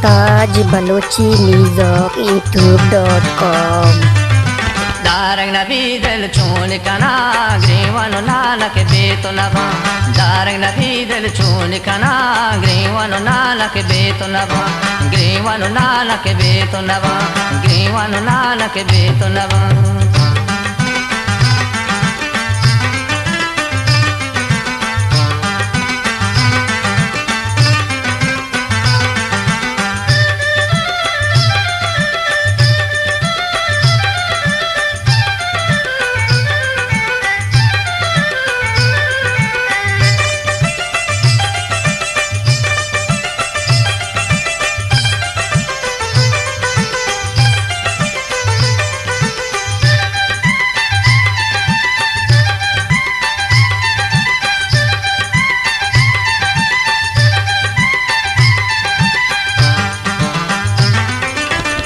گلتاج Balochi music YouTube dot com. دارگ نبی دل چون کنا، گریوان و نالک بے تو نبا۔ دارگ نبی دل چون کنا، گریوان و نالک بے تو نبا۔ گریوان و نالک بے تو نبا۔ گریوان و نالک بے تو نبا۔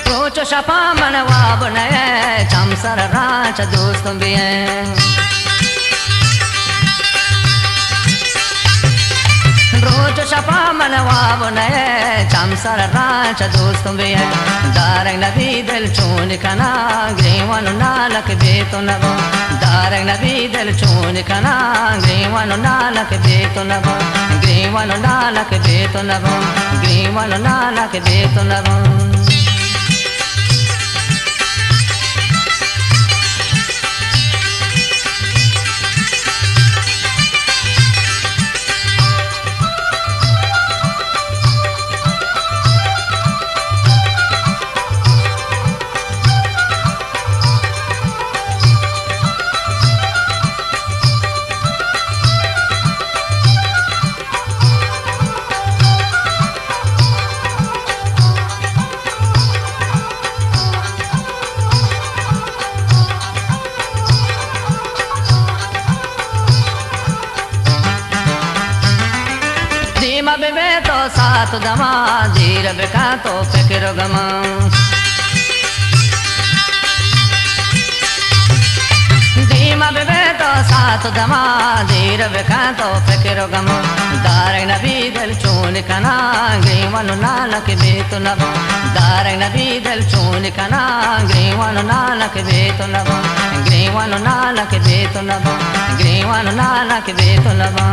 روچ و شپا من واب نئے، چم سر رانچ دوستم بیئے۔ روچ و شپا من واب نئے، چم سر رانچ دوستم بیئے۔ دارگ نبی دل چون کنا، گریوان و نالک بے تو نبا۔ دارگ نبی دل چون کنا، گریوان و نالک بے تو نبا۔ گریوان و نالک بے تو نبا۔ گریوان و نالک بے تو نبا۔ دیما ببے تو سات دما، دیر بکن تو فکر و گما۔ دیما ببے تو سات دما، دیر بکن تو فکر و گما۔ دارگ نبی دل چون کنا، گریوان و نالک بے تو نبا۔ دارگ نبی دل چون کنا، گریوان و نالک بے تو نبا۔ گریوان و نالک بے تو نبا۔ گریوان و نالک بے تو نبا۔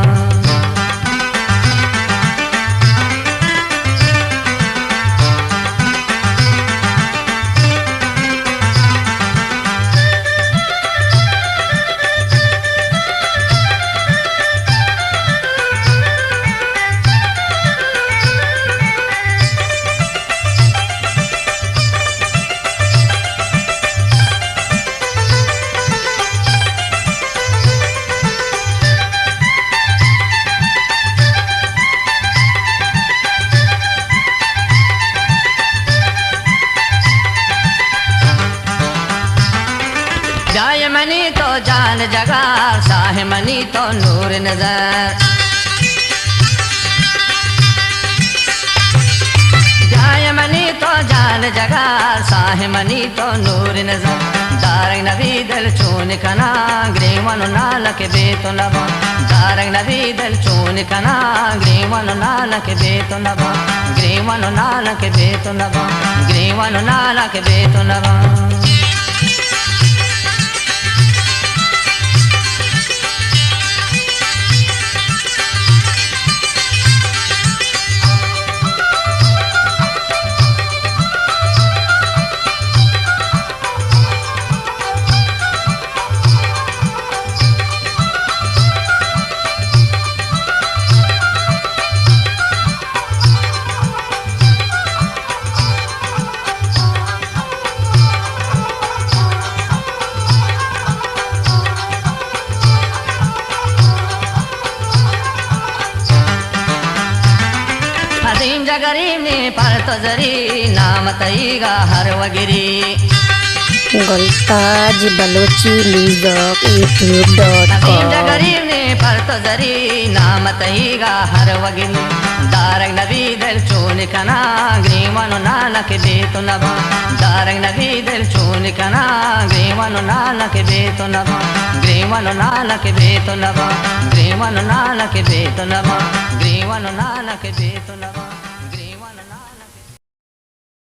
جای منی تو جان جگر، ساہ منی تو نور نظر۔ جای منی تو جان جگر، ساہ منی تو نور نظر۔ دارگ نبی دل چون کنا، گریوان و نالک بے تو نبا۔ دارگ نبی دل چون کنا، گریوان و نالک بے تو نبا۔ گریوان و نالک بے تو نبا۔ گریوان و نالک بے تو نبا۔ عظیم جگری نی پر تو زری، نام تئیگا ہر وگری۔ Gultaj Balochi music YouTube dot com. عظیم جگری نی پر تو زری، نام تئیگا ہر وگری۔ دارگ نبی دل چون کنا، گریوان و نالک بے تو نبا۔ دارگ نبی دل چون کنا، گریوان و نالک بے تو نبا۔ گریوان و نالک بے تو نبا۔ گریوان و نالک بے تو نبا۔ گریوان و نالک بے تو نبا۔